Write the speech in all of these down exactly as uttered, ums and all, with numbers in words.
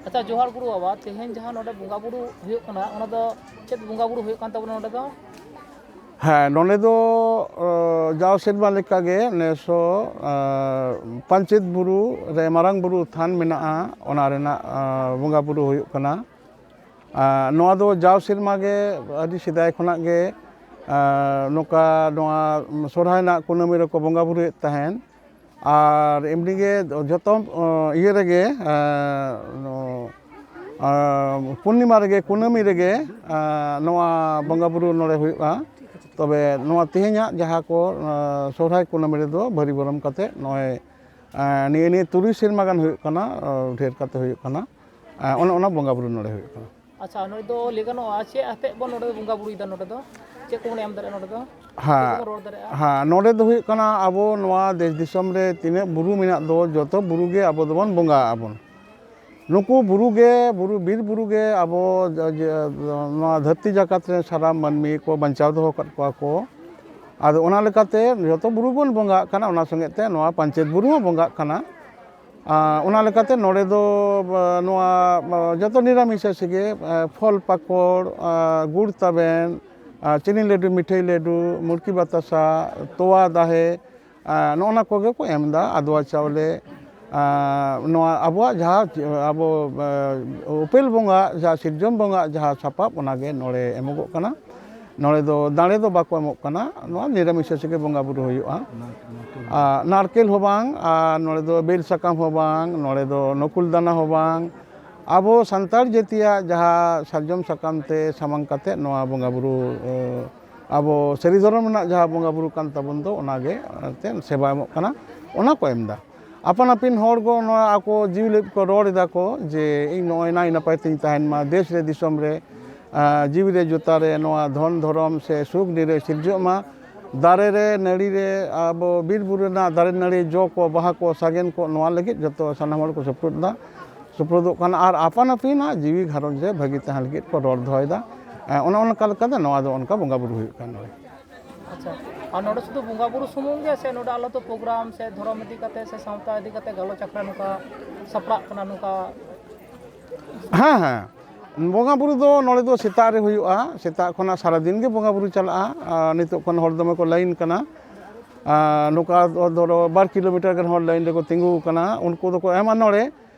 ᱟᱪᱪᱷᱟ, ᱡᱚᱦᱟᱨ ᱜᱩᱨᱩ ᱵᱟᱵᱟ, ᱛᱮᱦᱮᱧ ᱡᱟᱦᱟᱸ ᱱᱚᱰᱮ ᱵᱚᱸᱜᱟ ᱵᱩᱨᱩ ᱦᱩᱭᱩᱜ ᱠᱟᱱᱟ, ᱚᱱᱟ ᱫᱚ ᱪᱮᱫ ᱵᱚᱸᱜᱟ ᱵᱩᱨᱩ ᱦᱩᱭᱩᱜ ᱠᱟᱱ ᱛᱟᱵᱚᱱᱟ ᱱᱚᱰᱮ ᱫᱚ? ᱦᱮᱸ, ᱱᱚᱰᱮ ᱫᱚ ᱡᱟᱣ ᱥᱮᱨᱢᱟ ᱞᱮᱠᱟᱜᱮ ᱱᱮᱥ ᱦᱚᱸ ᱯᱟᱧᱪᱮᱛ ᱵᱩᱨᱩ ᱨᱮ ᱢᱟᱨᱟᱝ ᱵᱩᱨᱩ ᱛᱷᱟᱱ ᱢᱮᱱᱟᱜᱼᱟ, ᱚᱱᱟ ᱨᱮᱱᱟᱜ ᱵᱚᱸᱜᱟ ᱵᱩᱨᱩ ᱦᱩᱭᱩᱜ ᱠᱟᱱᱟ᱾ ᱱᱚᱣᱟ ᱫᱚ ᱡᱟᱣ ᱥᱮᱨᱢᱟ ᱜᱮ ᱟᱹᱰᱤ ᱥᱮᱫᱟᱭ ᱠᱷᱚᱱᱟᱜ ᱜᱮ ᱱᱚᱝᱠᱟ ᱱᱚᱣᱟ ᱥᱚᱨᱦᱟᱭ ᱨᱮᱱᱟᱜ ᱠᱩᱱᱟᱹᱢᱤ ᱨᱮᱠᱚ ᱵᱚᱸᱜᱟ ᱵᱩᱨᱩᱭᱮᱫ ᱛᱟᱦᱮᱸᱱ᱾ ᱟᱨ ᱮᱢᱱᱤ ᱜᱮ ᱡᱚᱛᱚ ᱤᱭᱟᱹ ᱨᱮᱜᱮ ᱯᱩᱨᱱᱤᱢᱟ ᱨᱮᱜᱮ, ᱠᱩᱱᱟᱹᱢᱤ ᱨᱮᱜᱮ ᱱᱚᱣᱟ ᱵᱚᱸᱜᱟ ᱵᱩᱨᱩ ᱱᱚᱰᱮ ᱦᱩᱭᱩᱜᱼᱟ᱾ ᱛᱚᱵᱮ ᱱᱚᱣᱟ ᱛᱮᱦᱮᱧᱟᱜ ᱡᱟᱦᱟᱸ ᱠᱚ ᱥᱚᱨᱦᱟᱭ ᱠᱩᱱᱟᱹᱢᱤ ᱨᱮᱫᱚ ᱵᱷᱟᱹᱨᱤ ᱵᱚᱨᱚᱢ ᱠᱟᱛᱮ ᱱᱚᱜᱼᱚᱭ ᱱᱤᱭᱟᱹ ᱱᱤᱭᱟᱹ ᱛᱩᱨᱩᱭ ᱥᱮᱨᱢᱟ ᱜᱟᱱ ᱦᱩᱭᱩᱜ ᱠᱟᱱᱟ, ᱰᱷᱮᱨ ᱠᱟᱛᱮ ᱦᱩᱭᱩᱜ ᱠᱟᱱᱟ᱾ ᱚᱱᱮ ᱚᱱᱟ ᱵᱚᱸᱜᱟ ᱵᱩᱨᱩ ᱱᱚᱰᱮ ᱦᱩᱭᱩᱜ ᱠᱟᱱᱟ᱾ ᱟᱪᱪᱷᱟ, ᱱᱚᱰᱮ ᱫᱚ ᱞᱟᱹᱭ ᱜᱟᱱᱚᱜᱼᱟ, ᱪᱮᱫ ᱟᱛᱮᱫ ᱵᱚᱱ ᱱᱚᱰᱮ ᱫᱚ ᱵᱚᱸᱜᱟ ᱵᱩᱨᱩᱭᱮᱫᱟ? ᱱᱚᱰᱮ ᱫᱚ ᱪᱮᱫ ᱠᱚᱵᱚᱱ ᱮᱢ ᱫᱟᱲᱮᱭᱟᱜᱼᱟ ᱱᱚᱰᱮ ᱫᱚ? ᱪᱮᱫ ᱦᱮᱸ᱾ ᱠᱚᱵᱚᱱ ᱨᱚᱲ ᱫᱟᱲᱮᱭᱟᱜᱼᱟ? ᱦᱮᱸ, ᱱᱚᱰᱮ ᱫᱚ ᱦᱩᱭᱩᱜ ᱠᱟᱱᱟ, ᱟᱵᱚ ᱱᱚᱣᱟ ᱫᱮᱥ ᱫᱤᱥᱚᱢ ᱨᱮ ᱛᱤᱱᱟᱹᱜ ᱵᱩᱨᱩ ᱢᱮᱱᱟᱜ ᱫᱚ, ᱡᱚᱛᱚ ᱵᱩᱨᱩ ᱜᱮ ᱟᱵᱚ ᱫᱚᱵᱚᱱ ᱵᱚᱸᱜᱟ ᱟᱵᱚᱱ᱾ ᱱᱩᱠᱩ ᱵᱩᱨᱩ ᱜᱮ, ᱵᱩᱨᱩ, ᱵᱤᱨ ᱵᱩᱨᱩ ᱜᱮ ᱟᱵᱚ ᱡᱮ, ᱱᱚᱣᱟ ᱫᱷᱟᱹᱨᱛᱤ ᱡᱟᱠᱟᱛ ᱨᱮ ᱥᱟᱱᱟᱢ ᱢᱟᱹᱱᱢᱤ ᱠᱚ ᱵᱟᱧᱪᱟᱣ ᱫᱚᱦᱚ ᱠᱟᱫ ᱠᱚᱣᱟ ᱠᱚ᱾ ᱟᱫᱚ ᱚᱱᱟ ᱞᱮᱠᱟᱛᱮ ᱡᱚᱛᱚ ᱵᱩᱨᱩ ᱵᱚᱱ ᱵᱚᱸᱜᱟᱜ ᱠᱟᱱᱟ, ᱚᱱᱟ ᱥᱚᱸᱜᱮ ᱛᱮ ᱱᱚᱣᱟ ᱯᱟᱧᱪᱮᱛ ᱵᱩᱨᱩ ᱦᱚᱸ ᱵᱚᱸᱜᱟᱜ ᱠᱟᱱᱟ᱾ ᱟᱨ ᱚᱱᱟ ᱞᱮᱠᱟᱛᱮ ᱱᱚᱰᱮ ᱫᱚ, ᱟ, ᱱᱚᱣᱟ, ᱟ, ᱡᱚᱛᱚ ᱱᱤᱨᱟᱢᱤᱥ ᱜᱮ, ᱟ, ᱯᱷᱚᱞ ᱯᱟᱠᱚᱲ, ᱟ, ᱜᱩᱲ ᱛᱟᱵᱮᱱ, ᱟ, ᱪᱤᱱᱤ ᱞᱟᱹᱰᱩ, ᱢᱤᱴᱷᱟᱹᱭ ᱞᱟᱹᱰᱩ, ᱢᱩᱲᱠᱤ ᱵᱟᱛᱟᱥᱟ, ᱛᱚᱣᱟ ᱫᱟᱦᱮ, ᱟ, ᱱᱚᱜᱼᱚ ᱱᱟ ᱠᱚᱜᱮ ᱠᱚ ᱮᱢ ᱮᱫᱟ᱾ ᱟᱫᱽᱣᱟ ᱪᱟᱣᱞᱮ, ᱟ, ᱱᱚᱣᱟ ᱟᱵᱚᱣᱟᱜ ᱡᱟᱦᱟᱸ ᱟᱵᱚ, ᱟ, ᱩᱯᱮᱞ ᱵᱚᱸᱜᱟ, ᱡᱟᱦᱟᱸ ᱥᱤᱨᱡᱚᱱ ᱵᱚᱸᱜᱟ ᱡᱟᱦᱟᱸ ᱥᱟᱯᱟᱵ, ᱚᱱᱟ ᱜᱮ ᱱᱚᱰᱮ ᱮᱢᱚᱜᱚᱜ ᱠᱟᱱᱟ᱾ ᱱᱚᱰᱮ ᱫᱚ ᱫᱟᱲᱮ ᱫᱚ ᱵᱟᱠᱚ ᱮᱢᱚᱜ ᱠᱟᱱᱟ, ᱱᱚᱣᱟ ᱱᱤᱨᱟᱢᱤᱥ ᱜᱮ ᱵᱚᱸᱜᱟ ᱵᱩᱨᱩ ᱦᱩᱭᱩᱜᱼᱟ᱾ ᱟᱨ ᱱᱟᱨᱠᱮᱞ ᱦᱚᱸ ᱵᱟᱝ, ᱟᱨ ᱱᱚᱰᱮ ᱫᱚ ᱵᱮᱞ ᱥᱟᱠᱟᱢ ᱦᱚᱸ ᱵᱟᱝ, ᱱᱚᱰᱮ ᱫᱚ ᱱᱚᱠᱩᱞ ᱫᱟᱱᱟ ᱦᱚᱸ ᱵᱟᱝ᱾ ᱟᱵᱚ ᱥᱟᱱᱛᱟᱲ ᱡᱟᱹᱛᱤᱭᱟᱜ ᱡᱟᱦᱟᱸ ᱥᱟᱨᱡᱚᱢ ᱥᱟᱠᱟᱢ ᱛᱮ ᱥᱟᱢᱟᱝ ᱠᱟᱛᱮ ᱱᱚᱣᱟ ᱵᱚᱸᱜᱟ ᱵᱩᱨᱩ, ᱮ, ᱟᱵᱚ ᱥᱟᱹᱨᱤ ᱫᱷᱚᱨᱚᱢ ᱨᱮᱱᱟᱜ ᱡᱟᱦᱟᱸ ᱵᱚᱸᱜᱟ ᱵᱩᱨᱩ ᱠᱟᱱ ᱛᱟᱵᱚᱱ ᱫᱚ, ᱚᱱᱟᱜᱮ ᱮᱱᱛᱮᱫ ᱥᱮᱵᱟ ᱮᱢᱚᱜ ᱠᱟᱱᱟ, ᱚᱱᱟ ᱠᱚ ᱮᱢ ᱮᱫᱟ᱾ ᱟᱯᱟᱱ ᱟᱹᱯᱤᱱ ᱦᱚᱲ ᱠᱚ ᱱᱚᱣᱟ ᱟᱠᱚ ᱡᱤᱣᱤ ᱞᱟᱹᱜᱤᱫ ᱠᱚ ᱨᱚᱲ ᱮᱫᱟ ᱠᱚ ᱡᱮ, "ᱤᱧ ᱱᱚᱜᱼᱚᱭ ᱱᱟᱭ ᱱᱟᱯᱟᱭ ᱛᱤᱧ ᱛᱟᱦᱮᱱ ᱢᱟ, ᱫᱮᱥ ᱨᱮ ᱫᱤᱥᱚᱢ ᱨᱮ, ᱟ, ᱡᱤᱣᱤ ᱨᱮ ᱡᱚᱛᱟ ᱨᱮ ᱱᱚᱣᱟ ᱫᱷᱚᱱ ᱫᱷᱚᱨᱚᱢ ᱥᱮ ᱥᱩᱠ ᱱᱤᱨᱟᱹᱭ ᱥᱤᱨᱡᱟᱹᱜ ᱢᱟ, ᱫᱟᱨᱮ ᱨᱮ ᱱᱟᱹᱲᱤ ᱨᱮ ᱟᱵᱚ ᱵᱤᱨ ᱵᱩᱨᱩ ᱨᱮᱱᱟᱜ ᱫᱟᱨᱮ ᱱᱟᱹᱲᱤ ᱡᱚ ᱠᱚ ᱵᱟᱦᱟ ᱠᱚ ᱥᱟᱜᱮᱱ ᱠᱚ ᱱᱚᱣᱟ ᱞᱟᱹᱜᱤᱫ ᱡᱚᱛᱚ ᱥᱟᱱᱟᱢ ᱦᱚᱲ ᱠᱚ ᱥᱩᱯᱨᱩᱫ ᱮᱫᱟ, ᱥᱩᱯᱨᱩᱫᱚᱜ ᱠᱟᱱᱟ ᱟᱨ ᱟᱯᱟᱱ ᱟᱹᱯᱤᱱᱟᱜ ᱡᱤᱣᱤ ᱜᱷᱟᱨᱚᱸᱡᱽ ᱨᱮ ᱵᱷᱟᱹᱜᱤ ᱛᱟᱦᱮᱸ ᱞᱟᱹᱜᱤᱫ ᱠᱚ ᱨᱚᱲ ᱫᱚᱦᱚᱭᱮᱫᱟ᱾" ᱮ, ᱚᱱᱮ ᱚᱱᱠᱟ ᱞᱮᱠᱟᱛᱮ ᱱᱚᱣᱟ ᱫᱚ ᱚᱱᱠᱟ ᱵᱚᱸᱜᱟ ᱵᱩᱨᱩ ᱦᱩᱭᱩᱜ ᱠᱟᱱᱟ ᱱᱚᱰᱮ᱾ ᱟᱪᱪᱷᱟ, ᱟᱨ ᱱᱚᱰᱮ ᱥᱩᱫᱷᱩ ᱵᱚᱸᱜᱟ ᱵᱩᱨᱩ ᱥᱩᱢᱩᱝ ᱜᱮ ᱥᱮ ᱱᱚᱰᱮ ᱟᱞᱚ ᱫᱚ ᱯᱨᱳᱜᱨᱟᱢ ᱥᱮ ᱫᱷᱚᱨᱚᱢ ᱤᱫᱤ ᱠᱟᱛᱮ ᱥᱮ ᱥᱟᱶᱛᱟ ᱤᱫᱤ ᱠᱟᱛᱮ ᱜᱟᱞᱚᱪ ᱟᱠᱷᱲᱟ ᱱᱚᱝᱠᱟ ᱥᱟᱯᱲᱟᱜ ᱠᱟᱱᱟ ᱱᱚᱝᱠᱟ? ᱦᱮᱸ, ᱦᱮᱸ, ᱵᱚᱸᱜᱟ ᱵᱩᱨᱩ ᱫᱚ ᱱᱚᱰᱮ ᱫᱚ ᱥᱮᱛᱟᱜ ᱨᱮ ᱦᱩᱭᱩᱜᱼᱟ᱾ ᱥᱮᱛᱟᱜ ᱠᱷᱚᱱᱟᱜ ᱥᱟᱨᱟᱫᱤᱱ ᱜᱮ ᱵᱚᱸᱜᱟ ᱵᱩᱨᱩ ᱪᱟᱞᱟᱜᱼᱟ᱾ ᱟᱨ ᱱᱤᱛᱚᱜ ᱠᱷᱚᱱ ᱦᱚᱲ ᱫᱚᱢᱮ ᱠᱚ ᱞᱟᱭᱤᱱ ᱠᱟᱱᱟ᱾ ᱟᱨ ᱱᱚᱝᱠᱟ ᱫᱷᱚᱨᱚ ᱵᱟᱨ ᱠᱤᱞᱳᱢᱤᱴᱟᱨ ᱜᱟᱱ ᱦᱚᱲ ᱞᱟᱭᱤᱱ ᱨᱮᱠᱚ ᱛᱤᱸᱜᱩ ᱟᱠᱟᱱᱟ, ᱩᱱᱠᱩ ᱫᱚᱠᱚ ᱮᱢᱟ ᱱᱚᱰᱮ᱾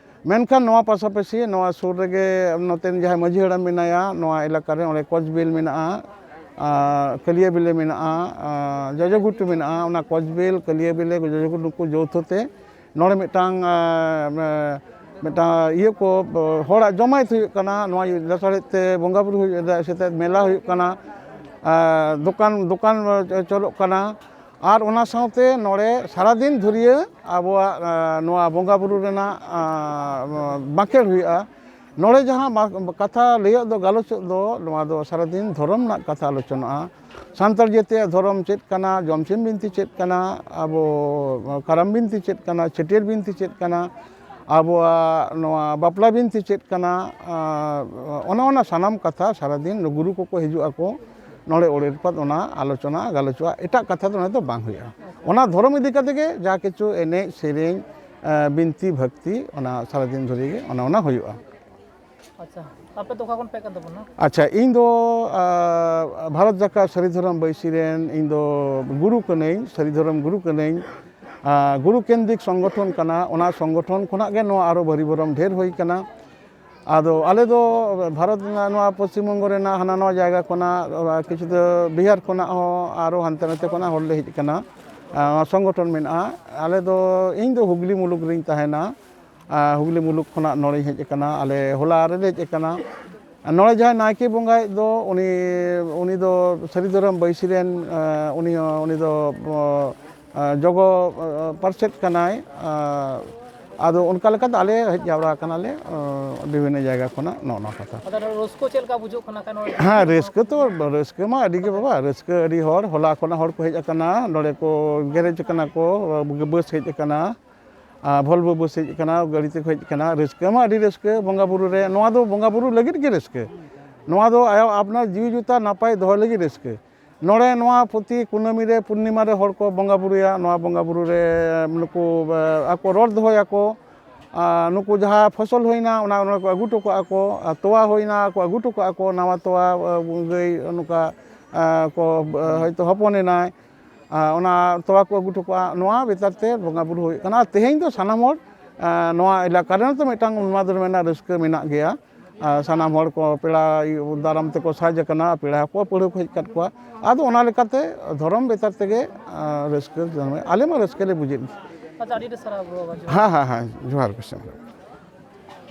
ᱢᱮᱱᱠᱷᱟᱱ ᱱᱚᱣᱟ ᱯᱟᱥᱟᱯᱟᱥᱤ ᱱᱚᱣᱟ ᱥᱩᱨ ᱨᱮᱜᱮ ᱱᱚᱛᱮᱱ ᱡᱟᱦᱟᱸᱭ ᱢᱟᱹᱡᱷᱤ ᱦᱟᱲᱟᱢ ᱢᱮᱱᱟᱭᱟ, ᱱᱚᱣᱟ ᱮᱞᱟᱠᱟ ᱨᱮ ᱚᱸᱰᱮ ᱠᱚᱪᱵᱤᱞ ᱢᱮᱱᱟᱜᱼᱟ, ᱟᱨ ᱠᱟᱹᱞᱤᱭᱟᱹᱵᱤᱞᱮ ᱢᱮᱱᱟᱜᱼᱟ, ᱟᱨ ᱡᱚᱡᱚᱜᱷᱩᱴᱩ ᱢᱮᱱᱟᱜᱼᱟ᱾ ᱚᱱᱟ ᱠᱚᱪᱵᱤᱞ, ᱠᱟᱹᱞᱤᱭᱟᱹᱵᱤᱞᱮ, ᱡᱚᱡᱚᱜᱷᱩᱴᱩ ᱱᱩᱠᱩ ᱡᱳᱣᱛᱷᱚ ᱛᱮ ᱱᱚᱰᱮ ᱢᱤᱫᱴᱟᱝ, ᱟᱨ, ᱢᱤᱫᱴᱟᱝ ᱤᱭᱟᱹ ᱠᱚ, ᱦᱚᱲᱟᱜ ᱡᱚᱢᱟᱭᱮᱛ ᱦᱩᱭᱩᱜ ᱠᱟᱱᱟ, ᱱᱚᱣᱟ ᱞᱟᱥᱟᱲᱦᱮᱫ ᱛᱮ ᱵᱚᱸᱜᱟ ᱵᱩᱨᱩ ᱦᱩᱭᱩᱜ, ᱥᱮᱛᱟᱜ ᱢᱮᱞᱟ ᱦᱩᱭᱩᱜ ᱠᱟᱱᱟ, ᱟᱨ ᱫᱚᱠᱟᱱ, ᱫᱚᱠᱟᱱ ᱪᱚᱞᱚᱜ ᱠᱟᱱᱟ᱾ ᱟᱨ ᱚᱱᱟ ᱥᱟᱶᱛᱮ ᱱᱚᱰᱮ ᱥᱟᱨᱟᱫᱤᱱ ᱫᱷᱩᱨᱤᱭᱟᱹ ᱟᱵᱚᱣᱟᱜ, ᱟᱨ, ᱱᱚᱣᱟ ᱵᱚᱸᱜᱟ ᱵᱩᱨᱩ ᱨᱮᱱᱟᱜ, ᱟᱨ, ᱵᱟᱸᱠᱷᱮᱲ ᱦᱩᱭᱩᱜᱼᱟ᱾ ᱱᱚᱰᱮ ᱡᱟᱦᱟᱸ ᱵᱟ-, ᱠᱟᱛᱷᱟ ᱞᱟᱹᱭᱚᱜ ᱫᱚ, ᱜᱟᱞᱚᱪᱚᱜ ᱫᱚ, ᱱᱚᱣᱟ ᱫᱚ ᱥᱟᱨᱟᱫᱤᱱ ᱫᱷᱚᱨᱚᱢ ᱨᱮᱱᱟᱜ ᱠᱟᱛᱷᱟ ᱟᱞᱳᱪᱚᱱᱟᱜᱼᱟ᱾ ᱥᱟᱱᱛᱟᱲ ᱡᱟᱹᱛᱤᱭᱟᱜ ᱫᱷᱚᱨᱚᱢ ᱪᱮᱫ ᱠᱟᱱᱟ, ᱡᱚᱢᱥᱤᱢ ᱵᱤᱱᱛᱤ ᱪᱮᱫ ᱠᱟᱱᱟ, ᱟᱵᱚ ᱠᱟᱨᱟᱢ ᱵᱤᱱᱛᱤ ᱪᱮᱫ ᱠᱟᱱᱟ, ᱪᱷᱟᱹᱴᱭᱟᱹᱨ ᱵᱤᱱᱛᱤ ᱪᱮᱫ ᱠᱟᱱᱟ, ᱟᱵᱚᱣᱟᱜ ᱱᱚᱣᱟ ᱵᱟᱯᱞᱟ ᱵᱤᱱᱛᱤ ᱪᱮᱫ ᱠᱟᱱᱟ, ᱟᱨ ᱚᱱᱟ, ᱚᱱᱟ ᱥᱟᱱᱟᱢ ᱠᱟᱛᱷᱟ ᱥᱟᱨᱟᱫᱤᱱ ᱜᱩᱨᱩ ᱠᱚᱠᱚ ᱦᱤᱡᱩᱜ ᱟᱠᱚ, ᱱᱚᱰᱮ ᱚᱲᱮᱨ ᱯᱟᱛ ᱚᱱᱟ ᱟᱞᱳᱪᱚᱱᱟ ᱜᱟᱞᱚᱪᱚᱜᱼᱟ᱾ ᱮᱴᱟᱜ ᱠᱟᱛᱷᱟ ᱫᱚ ᱱᱚᱰᱮ ᱫᱚ ᱵᱟᱝ ᱦᱩᱭᱩᱜᱼᱟ᱾ ᱚᱱᱟ ᱫᱷᱚᱨᱚᱢ ᱤᱫᱤ ᱠᱟᱛᱮ ᱜᱮ ᱡᱟ ᱠᱤᱪᱷᱩ ᱮᱱᱮᱡ ᱥᱮᱨᱮᱧ, ᱟᱨ ᱵᱤᱱᱛᱤ ᱵᱷᱚᱠᱛᱤ, ᱚᱱᱟ ᱥᱟᱨᱟᱫᱤᱱ ᱫᱷᱚᱨᱮ ᱜᱮ ᱚᱱᱟ, ᱚᱱᱟ ᱦᱩᱭᱩᱜᱼᱟ᱾ ᱟᱪᱪᱷᱟ, ᱟᱯᱮ ᱫᱚ ᱚᱠᱟ ᱠᱷᱚᱱ ᱯᱮ ᱦᱮᱡ ᱠᱟᱱ ᱛᱟᱵᱚᱱᱟ? ᱟᱪᱪᱷᱟ, ᱤᱧ ᱫᱚ, ᱟᱨ, ᱵᱷᱟᱨᱚᱛ ᱡᱟᱠᱟᱛ ᱥᱟᱹᱨᱤ ᱫᱷᱚᱨᱚᱢ ᱵᱟᱹᱭᱥᱤ ᱨᱮᱱ ᱤᱧ ᱫᱚ ᱜᱩᱨᱩ ᱠᱟᱹᱱᱟᱹᱧ, ᱥᱟᱹᱨᱤ ᱫᱷᱚᱨᱚᱢ ᱜᱩᱨᱩ ᱠᱟᱹᱱᱟᱹᱧ᱾ ᱟᱨ, ᱜᱩᱨᱩ ᱠᱮᱱᱫᱨᱤᱠ ᱥᱚᱝᱜᱚᱴᱷᱚᱱ ᱠᱟᱱᱟ, ᱚᱱᱟ ᱥᱚᱝᱜᱚᱴᱷᱚᱱ ᱠᱷᱚᱱᱟᱜ ᱜᱮ ᱱᱚᱣᱟ ᱟᱨᱚ ᱵᱷᱟᱹᱨᱤ ᱵᱷᱚᱨᱚᱢ ᱰᱷᱮᱨ ᱦᱩᱭ ᱠᱟᱱᱟ᱾ ᱟᱫᱚ ᱟᱞᱮ ᱫᱚ ᱵᱷᱟᱨᱚᱛ ᱨᱮᱱᱟᱜ, ᱱᱚᱣᱟ ᱯᱚᱥᱪᱤᱢ ᱵᱚᱝᱜᱚ ᱨᱮᱱᱟᱜ ᱦᱟᱱᱟ ᱱᱚᱣᱟ ᱡᱟᱭᱜᱟ ᱠᱷᱚᱱᱟᱜ, ᱟᱨ ᱠᱤᱪᱷᱩ ᱫᱚ ᱵᱤᱦᱟᱨ ᱠᱷᱚᱱᱟᱜ ᱦᱚᱸ, ᱟᱨᱚ ᱦᱟᱱᱛᱮ ᱱᱟᱛᱮ ᱠᱷᱚᱱᱟᱜ ᱦᱚᱲ ᱞᱮ ᱦᱮᱡ ᱟᱠᱟᱱᱟ᱾ ᱟᱨ ᱱᱚᱣᱟ ᱥᱚᱝᱜᱚᱴᱷᱚᱱ ᱢᱮᱱᱟᱜᱼᱟ᱾ ᱟᱞᱮ ᱫᱚ, ᱤᱧ ᱫᱚ ᱦᱩᱜᱽᱞᱤ ᱢᱩᱞᱩᱠ ᱨᱤᱧ ᱛᱟᱦᱮᱱᱟ᱾ ᱟᱨ ᱦᱩᱜᱽᱞᱤ ᱢᱩᱞᱩᱠ ᱠᱷᱚᱱᱟᱜ ᱱᱚᱰᱮᱧ ᱦᱮᱡ ᱟᱠᱟᱱᱟ, ᱟᱞᱮ ᱦᱚᱞᱟ ᱨᱮᱞᱮ ᱦᱮᱡ ᱟᱠᱟᱱᱟ᱾ ᱟᱨ ᱱᱚᱰᱮ ᱡᱟᱦᱟᱸᱭ ᱱᱟᱭᱠᱮ ᱵᱚᱸᱜᱟᱭᱮᱫ ᱫᱚ, ᱩᱱᱤ, ᱩᱱᱤ ᱫᱚ ᱥᱟᱹᱨᱤ ᱫᱷᱚᱨᱚᱢ ᱵᱟᱹᱭᱥᱤ ᱨᱮᱱ, ᱟᱨ ᱩᱱᱤ ᱦᱚᱸ, ᱩᱱᱤ ᱫᱚ, ᱟᱨ ᱡᱚᱜᱚ, ᱟᱨ ᱯᱟᱨᱥᱮᱛ ᱠᱟᱱᱟᱭ᱾ ᱟᱨ ᱟᱫᱚ ᱚᱱᱠᱟ ᱞᱮᱠᱟᱛᱮ ᱟᱞᱮ ᱦᱮᱡ ᱡᱟᱣᱨᱟ ᱟᱠᱟᱱᱟᱞᱮ, ᱟᱨ ᱵᱤᱵᱷᱤᱱᱱᱚ ᱡᱟᱭᱜᱟ ᱠᱷᱚᱱᱟᱜ ᱱᱚᱜᱼᱚ ᱱᱚᱣᱟ ᱠᱟᱛᱷᱟ᱾ ᱟᱫᱚ ᱨᱟᱹᱥᱠᱟᱹ ᱪᱮᱫ ᱞᱮᱠᱟ ᱵᱩᱡᱷᱟᱹᱜ ᱠᱟᱱᱟ? ᱠᱷᱟᱱ ᱱᱚᱰᱮ ᱦᱮᱸ, ᱨᱟᱹᱥᱠᱟᱹ ᱛᱚ, ᱨᱟᱹᱥᱠᱟᱹ ᱢᱟ ᱟᱹᱰᱤ ᱜᱮ ᱵᱟᱵᱟ, ᱨᱟᱹᱥᱠᱟᱹ ᱟᱹᱰᱤ ᱦᱚᱲ, ᱦᱚᱞᱟ ᱠᱷᱚᱱᱟᱜ ᱦᱚᱲ ᱠᱚ ᱦᱮᱡ ᱟᱠᱟᱱᱟ, ᱱᱚᱰᱮ ᱠᱚ ᱜᱮᱨᱮᱡᱽ ᱟᱠᱟᱱᱟ ᱠᱚ, ᱵᱟᱥ ᱦᱮᱡ ᱟᱠᱟᱱᱟ, ᱟᱨ ᱵᱷᱚᱞᱵᱷᱚ ᱵᱟᱥ ᱦᱮᱡ ᱟᱠᱟᱱᱟ, ᱜᱟᱹᱰᱤ ᱛᱮᱠᱚ ᱦᱮᱡ ᱟᱠᱟᱱᱟ᱾ ᱨᱟᱹᱥᱠᱟᱹ ᱢᱟ ᱟᱹᱰᱤ ᱨᱟᱹᱥᱠᱟᱹ ᱵᱚᱸᱜᱟ ᱵᱩᱨᱩ ᱨᱮ, ᱱᱚᱣᱟ ᱫᱚ ᱵᱚᱸᱜᱟ ᱵᱩᱨᱩ ᱞᱟᱹᱜᱤᱫ ᱜᱮ ᱨᱟᱹᱥᱠᱟᱹ, ᱱᱚᱣᱟ ᱫᱚ ᱟᱭᱟᱜ ᱟᱯᱱᱟᱨ ᱡᱤᱣᱤ ᱡᱩᱛᱟ ᱱᱟᱯᱟᱭ ᱫᱚᱦᱚ ᱞᱟᱹᱜᱤᱫ ᱨᱟᱹᱥᱠᱟᱹ᱾ ᱱᱚᱰᱮ ᱱᱚᱣᱟ ᱯᱨᱚᱛᱤ ᱠᱩᱱᱟᱹᱢᱤ ᱨᱮ, ᱯᱩᱨᱱᱤᱢᱟ ᱨᱮ ᱦᱚᱲ ᱠᱚ ᱵᱚᱸᱜᱟ ᱵᱩᱨᱩᱭᱟ᱾ ᱱᱚᱣᱟ ᱵᱚᱸᱜᱟ ᱵᱩᱨᱩ ᱨᱮ ᱱᱩᱠᱩ, ᱮ, ᱟᱠᱚ ᱨᱚᱲ ᱫᱚᱦᱚᱭᱟᱠᱚ, ᱟᱨ ᱱᱩᱠᱩ ᱡᱟᱦᱟᱸ ᱯᱷᱚᱥᱚᱞ ᱦᱩᱭᱱᱟ, ᱚᱱᱟ, ᱚᱱᱟ ᱠᱚ ᱟᱹᱜᱩ ᱦᱚᱴᱚ ᱠᱟᱜᱼᱟ ᱠᱚ, ᱟᱨ ᱛᱚᱣᱟ ᱦᱩᱭᱱᱟ, ᱠᱚ ᱟᱹᱜᱩ ᱦᱚᱴᱚ ᱠᱟᱜᱼᱟ ᱠᱚ, ᱱᱟᱣᱟ ᱛᱚᱣᱟ, ᱟᱨ ᱜᱟᱹᱭ ᱱᱚᱝᱠᱟ, ᱟᱨ ᱠᱚ, ᱟᱨ ᱦᱚᱭᱛᱳ ᱦᱚᱯᱚᱱ ᱮᱱᱟᱭ, ᱟᱨ ᱚᱱᱟ ᱛᱚᱣᱟ ᱠᱚ ᱟᱹᱜᱩ ᱦᱚᱴᱚ ᱠᱟᱜᱼᱟ᱾ ᱱᱚᱣᱟ ᱵᱮᱯᱟᱨ ᱛᱮ ᱵᱚᱸᱜᱟ ᱵᱩᱨᱩ ᱦᱩᱭᱩᱜ ᱠᱟᱱᱟ᱾ ᱟᱨ ᱛᱮᱦᱮᱧ ᱫᱚ ᱥᱟᱱᱟᱢ ᱦᱚᱲ, ᱟᱨ ᱱᱚᱣᱟ ᱮᱞᱟᱠᱟ ᱨᱮᱱ ᱛᱚ ᱢᱤᱫᱴᱟᱝ ᱩᱱᱢᱟᱫᱽ ᱨᱮ ᱢᱮᱱᱟᱜ ᱨᱟᱹᱥᱠᱟᱹ ᱢᱮᱱᱟᱜ ᱜᱮᱭᱟ᱾ ᱟᱨ ᱥᱟᱱᱟᱢ ᱦᱚᱲ ᱠᱚ, ᱯᱮᱲᱟ ᱫᱟᱨᱟᱢ ᱛᱮᱠᱚ ᱥᱟᱡᱽ ᱟᱠᱟᱱᱟ, ᱯᱮᱲᱟ ᱠᱚ ᱯᱟᱹᱲᱦᱟᱹ ᱠᱚ ᱦᱮᱡ ᱟᱠᱟᱫ ᱠᱚᱣᱟ᱾ ᱟᱫᱚ ᱚᱱᱟ ᱞᱮᱠᱟᱛᱮ ᱫᱷᱚᱨᱚᱢ ᱵᱮᱯᱟᱨ ᱛᱮᱜᱮ, ᱟᱨ ᱨᱟᱹᱥᱠᱟᱹ ᱡᱟᱱᱟᱢ, ᱟᱞᱮ ᱢᱟ ᱨᱟᱹᱥᱠᱟᱹ ᱞᱮ ᱵᱩᱡᱮᱫ ᱜᱮ᱾ ᱟᱪᱪᱷᱟ, ᱟᱹᱰᱤ ᱟᱹᱰᱤ ᱥᱟᱨᱦᱟᱣ ᱵᱟᱵᱟ᱾ ᱦᱮᱸ, ᱦᱮᱸ, ᱦᱮᱸ, ᱡᱚᱦᱟᱨ ᱜᱮ᱾